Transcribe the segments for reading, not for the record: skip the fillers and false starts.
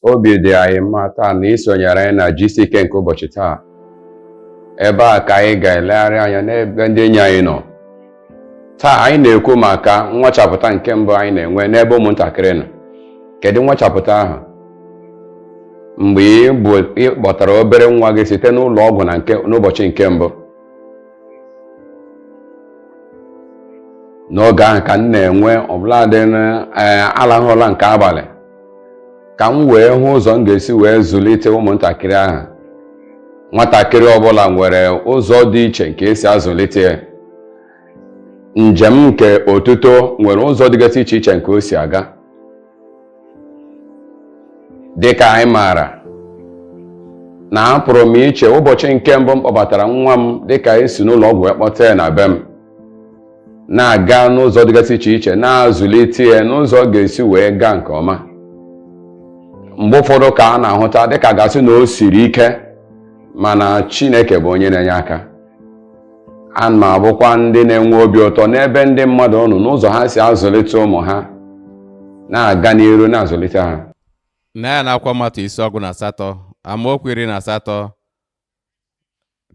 Obi dị anyị mma taa na ị sonyere anyị na GCK nke ụbọchị taa. Ebe a ka anyị ga-elegharị anya n'ebe ndị enyi anyị nọ. Taa anyị na-ekwu maka nwachapụta nke mbụ anyị na-enwe n'ebe ụmụntakịrị nọ. Kedu nwachapụta ahụ? Mgbe ị kpọtara obere nwa gị site n'ụlọ ọgwụ na nke n'ụbọchị nke mbụ. N'oge ahụ ka m na-enwe ọbụladị alahụla nke abalị ka m wee hụ ụzọ m ga-esi wee zụlite ụmụntakịrị ahụ. Nwatakịrị ọbụla nwere ụzọ dị iche nke esi azụlite ya. Njem nke otuto nwere ụzọ dịgasị iche iche nke o si aga. Dị ka anyị maara na apụrụ m iche ụbọchị nke mbụ m kpọbatara nwa m dịka esi n'ụlọ ọgwụ wee kpọta ya na be m, na-aga n'ụzọ dịgasị iche iche na-azụlite ya n'ụzọ ọ ga-esi wee gaa nke ọma. Mgbe ụfọdụ ka a na-ahụta dịka gasị na o siri ike, mana Chineke bụ onye na-enye aka. A na-abụkwa ndị na-enwe obi ụtọ n'ebe ndị mmadụ nọ n'ụzọ ha si azụlite ụmụ ha, na-aga n'iru na-azụlite ha. Na ya na akwụkwọ Matiu isi 18 amaokwu 18,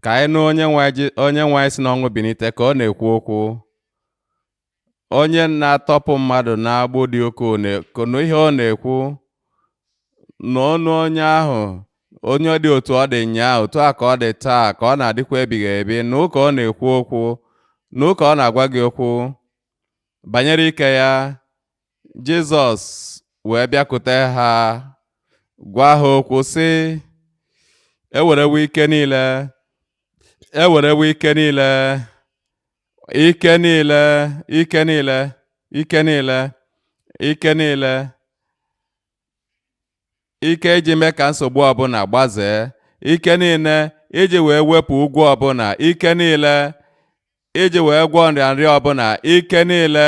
ka anyị nụ onye nwe anyị si n'ọnwụ bilite ka ọ na-ekwu okwu. Onye na-atọpụ mmadụ n'agbụ dị ukwuu nụ ihe ọ na-ekwu. N'ọnụ onye ahụ, onye dị otu ọ dị nyaa, otu a ka ọ dị taa, ka ọ na-adịkwa ebighị ebi. Nụ ka ọ na-ekwu okwu, nụ ka ọ na-agwa gị okwu banyere ike ya. Jizọs wee bịakwute ha, gwa ha okwu sị, ewerewo ike niile, ewerewo ike niile, ike niile, ike niile, ike niile, ike niile, ike iji mee ka nsogbu ọbụla gbazee, ike niile iji wee wepụ ụgwọ ọbụla, ike niile iji wee gwọọ nrịanrịa ọbụla, ike niile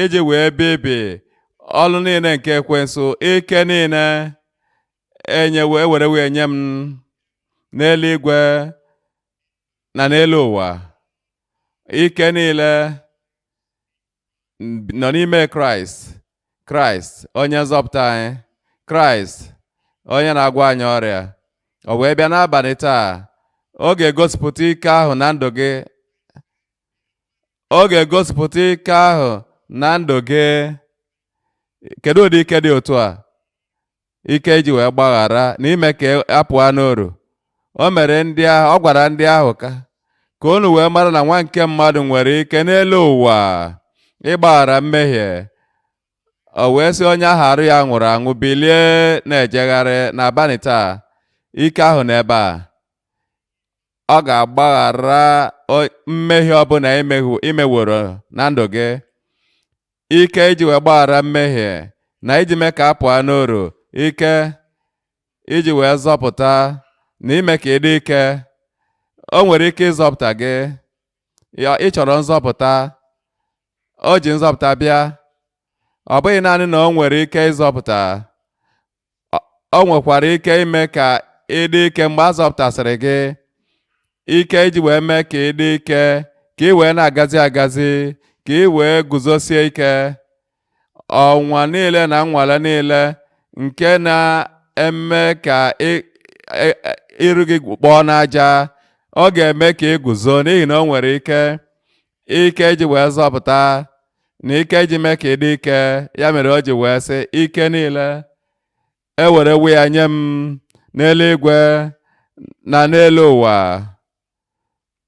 iji wee bibi ọlụ niile nke ekwensu, ike niile enyewo, ewerewo enye m n'eluigwe na n'elu ụwa. Ike niile nọ n'ime Kraịst, Kraịst onye nzọpụta anyị, Kraịst onye na-agwọ anyị ọrịa. O wee bịa n'abalị taa, ọ ga-egosipụta ike ahụ na ndụ gị. Ọ ga-egosipụta ike ahụ na ndụ gị. Kedu ụdị ike dị otu a? Ike iji wee gbaghara na ime ka a pụọ n'oru. O mere ndị ahụ, ọ gwara ndị ahụ ka unu wee mara na nwa nke mmadụ nwere ike n'elu ụwa ịgbaghara mmehie. O wee sị onye ahụ arụ ya nwụrụ anwụ, bilie na-ejegharị. N'abalị taa, ike ahụ n'ebe a, ọ ga-agbaghara mmehie ọbụla imeworo na ndụ gị. Ike iji wee gbaghara mmehie na iji mee ka a pụọ n'oru, ike iji wee zọpụta na ime ka ị dị ike. O nwere ike ịzọpụta gị. Ya, ị chọrọ nzọpụta, o ji nzọpụta bịa. Ọ bụghị naanị na o nwere ike ịzọpụta, o nwekwara ike ime ka ị dị ike mgbe a zọpụtasịrị gị. Ike iji wee mee ka ị dị ike, ka ị wee na-agazi agazi, ka ị wee guzosie ike. Ọnwa niile na nnwale niile nke na-eme ka iru gị kpọọ n'aja, ọ ga-eme ka ị guzo, n'ihi na o nwere ike, ike iji wee zọpụta na ike iji mee ka ị dị ike. Ya mere o ji wee sị, ike niile ewerewo ya nye m n'eluigwe na n'elu ụwa.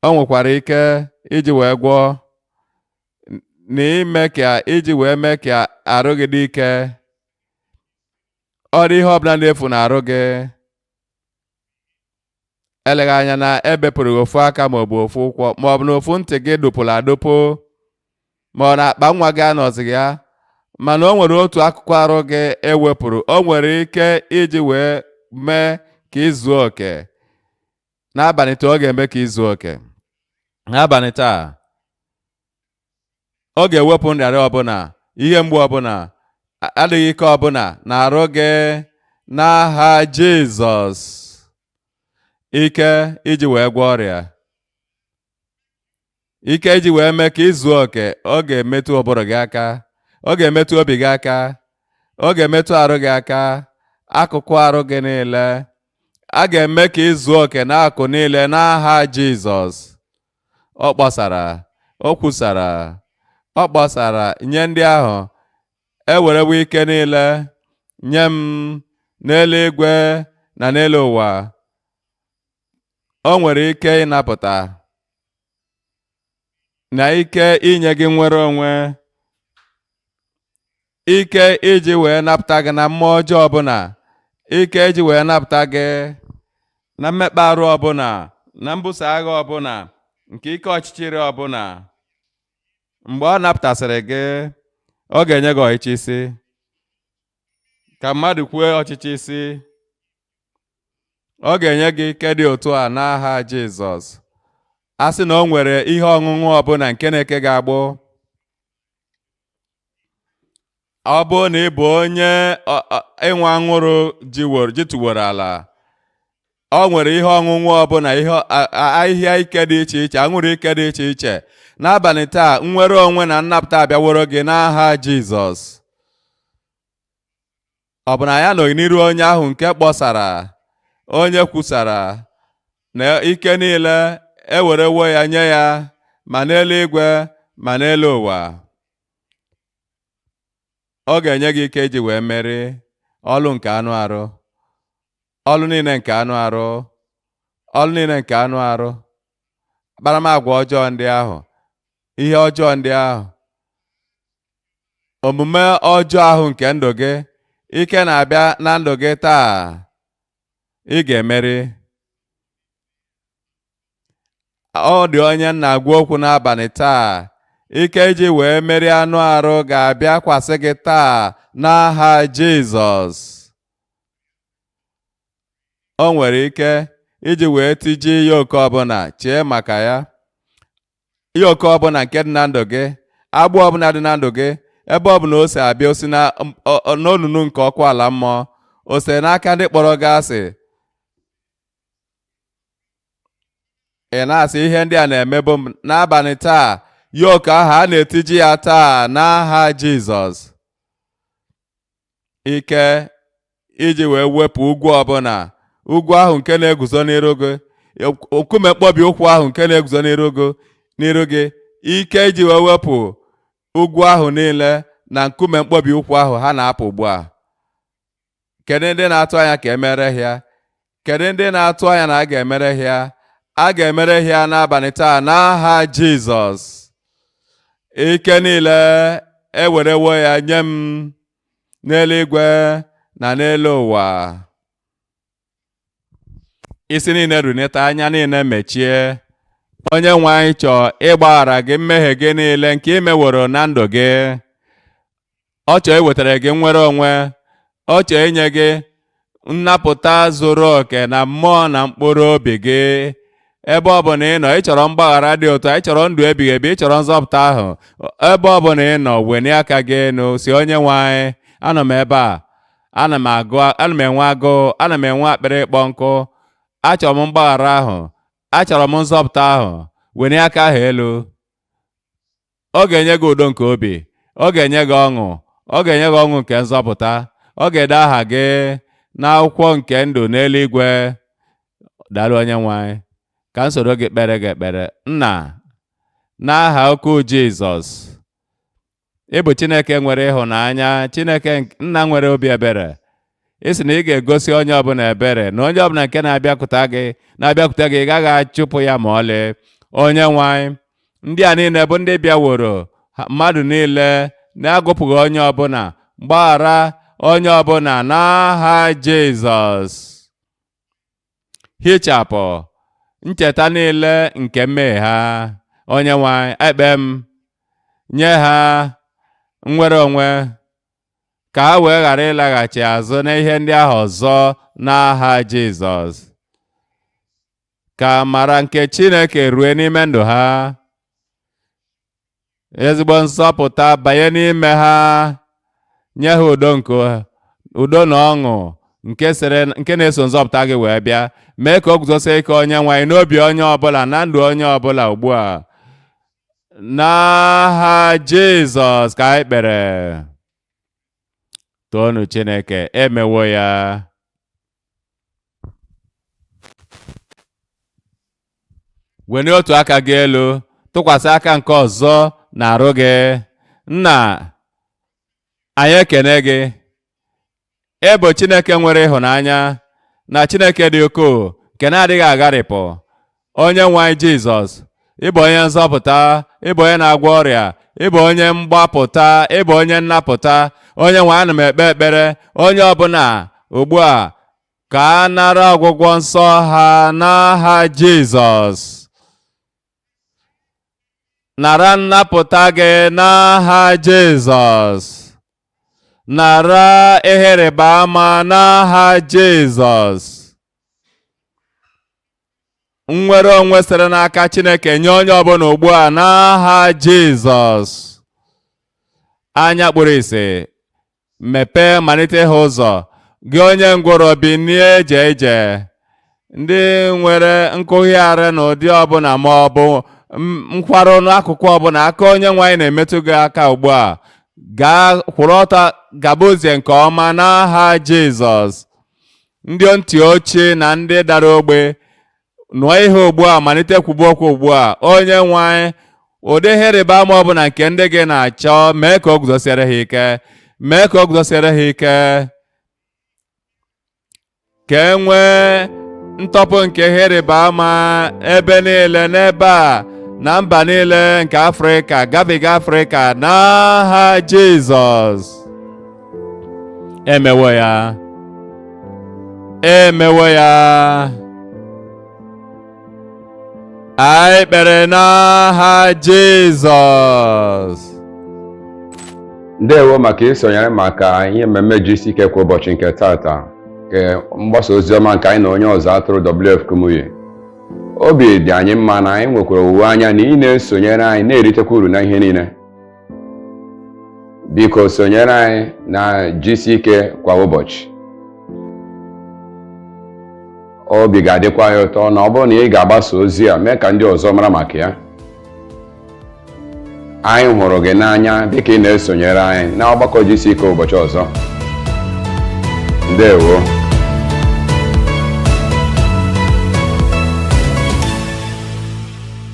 O nwekwara ike iji wee gwọọ na ime ka iji wee mee ka arụ gị dị ike. Ọ dị ihe ọbụla na-efu n'arụ gị, eleghị anya na ebepụrụ gị ofu aka maọbụ ofu ụkwụ, maọbụ na ofu ntị gị dụpụrụ adụpụ, ma ọ na akpa nwa gị anọzighị ya, mana o nwere otu akụkụ arụ gị ewepụrụ, o nwere ike iji wee mee ka ị zuo oke. N'abalị taa, ọ ga-eme ka ị zuo oke. N'abalị taa, ọ ga-ewepụ nrịarịa ọbụla, ihe mgbu ọbụla, adịghị ike ọbụla na-arụ gị n'aha Jizọs. Ike iji wee gwọọ ọrịa, ike iji wee mee ka ị zuo oke. Ọ ga-emetụ ụbụrụ gị aka, ọ ga-emetụ obi gị aka, ọ ga-emetụ arụ gị aka. Akụkụ arụ gị niile a ga-eme ka ị zuo oke n'akụ niile n'aha Jizọs. Ọ kpọsara, o kwusara, ọ kpọsara nye ndị ahụ, ewerewo ike niile nye m n'eluigwe na n'elu ụwa. O nwere ike ịnapụta na ike inye gị nnwere onwe, ike iji wee napụta gị na mmụọ ọjọọ ọbụla, ike iji wee napụta gị na mmekpa arụ ọbụla, na mbuso agha ọbụla nke ike ọchịchịrị ọbụla. Mgbe ọ napụtasịrị gị, ọ ga-enye gị ọchịchị isi. Ka mmadụ kwue ọchịchị isi. Ọ ga-enye gị ike dị otu a n'aha Jizọs. A sị na o nwere ihe ọṅụṅụ ọbụla nke na-eke gị agbụ, ọ bụrụ na ị bụ onye ịnwe anwụrụ jituworo ala, ọ nwere ihe ọṅụṅụ ọbụla, ihe ahịhịa ike dị iche iche, anwụrụ ike dị iche iche, n'abalị taa nnwere onwe na nnapụta abịaworo gị n'aha Jizọs. Ọ bụ na ya nọghị n'iru onye ahụ nke kpọsara, onye kwusara na ike niile ewerewo ya nye ya, ma n'eluigwe ma n'elu ụwa. Ọ ga-enye gị ike iji wee merie ọlụ nke anụ arụ, ọlụ niile nke anụ arụ, ọlụ niile nke anụ arụ, akparamagwa ọjọọ ndị ahụ, ihe ọjọọ ndị ahụ, omume ọjọọ ahụ nke ndụ gị. Ike na-abịa na ndụ gị taa, ị ga-emeri. Ọ dị onye na-agwa okwu n'abalị taa, ike iji wee merie anụ arụ ga-abịakwasị gị taa n'aha Jizọs. O nwere ike iji wee tiji yoke ọbụla, chee maka ya. Yoke ọbụla nke dị na ndụ gị, agbụ ọbụla dị na ndụ gị, ebe ọbụla o si abịa, o si n'olulu nke ọkụ ala mmụọ, o si n'aka ndị kpọrọ gị asị. Ị na-asị ihe ndị a na-emebu m n'abalị taa, yoke ahụ a na-etiji ya taa n'aha Jizọs. Ike iji wee wepụ ugwu ọbụla, ugwu ahụ nke na-eguzo n'iru gị, nkume mkpọbi ụkwụ ahụ nke na-eguzo n'iru gị, ike iji wee wepụ ugwu ahụ niile na nkume mkpọbi ụkwụ ahụ, ha na-apụ ugbu a. Kedu ndị na-atụ anya ka emere ha? Kedu ndị na-atụ anya na a ga-emere ha? A ga-emere ha n'abalị taa n'aha Jizọs. Ike niile ewerewo ya nye m n'eluigwe na n'elu ụwa. Isi niile runeta, anya niile mechie. Onye nwe anyị chọọ ịgbaghara gị mmehie gị niile nke ị meworo na ndụ gị. Ọ chọọ iwetara gị nnwere onwe. Ọ chọọ inye gị nnapụta zuru oke na mmụọ na mkpụrụ obi gị. Ebe ọ bụ na ị nọ, ị chọrọ mgbaghara dị ụtọ, ị chọrọ ndụ ebighị ebi, ị chọrọ nzọpụta ahụ. Ebe ọ bụ na ị nọ, wenie aka gị elu, si onye nwe anyị, anọ m ebe a, ana m agụ, ana m enwe agụụ, ana m enwe akpịrị ịkpọ nkụ, achọrọ m mgbaghara ahụ, achọrọ m nzọpụta ahụ. Wenie aka ahụ elu. Ọ ga-enye gị udo nke obi, ọ ga-enye gị ọṅụ, ọ ga-enye gị ọṅụ nke nzọpụta, ọ ga-ede aha gị n'akwụkwọ nke ndụ n'eluigwe. Daalụ onye nwe anyị. Ka m soro gị kpere gị ekpere. Nna, n'aha ukwu Jizọs, ị bụ Chineke nwere ịhụnanya, Chineke nna nwere obi ebere. Ị sị na ị ga-egosi onye ọbụla ebere, na onye ọbụla nke na-abịakwute gị na-abịakwute gị, ị gaghị achụpụ ya ma ọlị. Onye nwe anyị, ndị a niile bụ ndị bịaworo, mmadụ niile na-agụpụghị onye ọbụla, gbaghara onye ọbụla n'aha Jizọs. Hichapụ ncheta niile nke mmehie ha. Onye nwe anyị, ekpe m nye ha nnwere onwe ka ha wee ghara ịlaghachi azụ n'ihe ndị ahụ ọzọ n'aha Jizọs. Ka amara nke Chineke rue n'ime ndụ ha, ezigbo nzọpụta banye n'ime ha, nye ha udo nke udo na ọṅụ nke na-eso nzọpụta gị wee bịa. Mee ka o guzosie ike onye nwe anyị n'obi onye ọbụla na ndụ onye ọbụla ugbu a. N'aha Jizọs ka anyị kpere. Toonu Chineke, emewo ya. Welie otu aka gị elu, tụkwasị aka nke ọzọ n'arụ gị. Nna, anyị ekene gị. Ị bụ Chineke nwere ịhụnanya na Chineke dị ukwuu nke na-adịghị agharịpụ. Onye nwe anyị Jizọs, ị bụ onye nzọpụta, ị bụ onye na-agwọ ọrịa, ị bụ onye mgbapụta, ị bụ onye nnapụta. Onye nwe anyị, ana m ekpe ekpere onye ọbụla ugbu a ka a nara ọgwụgwọ nsọ ha n'aha Jizọs. Nara nnapụta gị n'aha Jizọs. Nara ihe ịrịba ama n'aha Jizọs. Nnwere onwe siri n'aka Chineke nye onye ọbụla ugbu a n'aha Jizọs. Anya kpuru ìsì mepee, malite ịhụ ụzọ. Gị onye ngwụrọ, binie jee ije. Ndị nwere nkụgharị n'ụdị ọbụla ma ọ bụ nkwarụ n'akụkụ ọbụla, aka onye nwe anyị na-emetụ gị aka ugbu a. Gaa kwụrụ ọtọ, gaba ụzọ nke ọma n'aha Jizọs. Ndị ntị ochie na ndị dara ogbe, nụọ ihe ugbu a, malite kwuba okwu ugbu a. Onye nwe anyị, ụdị ihe ịrịba ama ọbụla nke ndị gị na-achọ, mee ka o guzosiere ha ike, mee ka o guzosiere ha ike, ka e nwee ntọpụ nke ihe ịrịba ama ebe niile n'ebe a na mba niile nke Afrịka, gabiga Afrịka n'aha Jizọs. Emewo ya, emewo ya. Anyị kpere n'aha Jizọs. Ndewo maka isonyere maka ihe mmemme GCK kwa ụbọchị nke tata nke mgbasa oziọma nke anyị na onye ọzụ atụrụ WF Kumuyi. Obi dị anyị mma na anyị nwekwara owuwe anya na ị na-esonyere anyị na-eritekwa uru na ihe niile. Biko sonyere anyị na GCK kwa ụbọchị. Obi ga-adịkwa ya ụtọ na ọ bụrụ na ị ga-agbasa ozi a mee ka ndị ọzọ mara maka ya. Anyị hụrụ gị n'anya dịka ị na-esonyere anyị na ọgbakọ GCK ụbọchị ọzọ. Ndewo.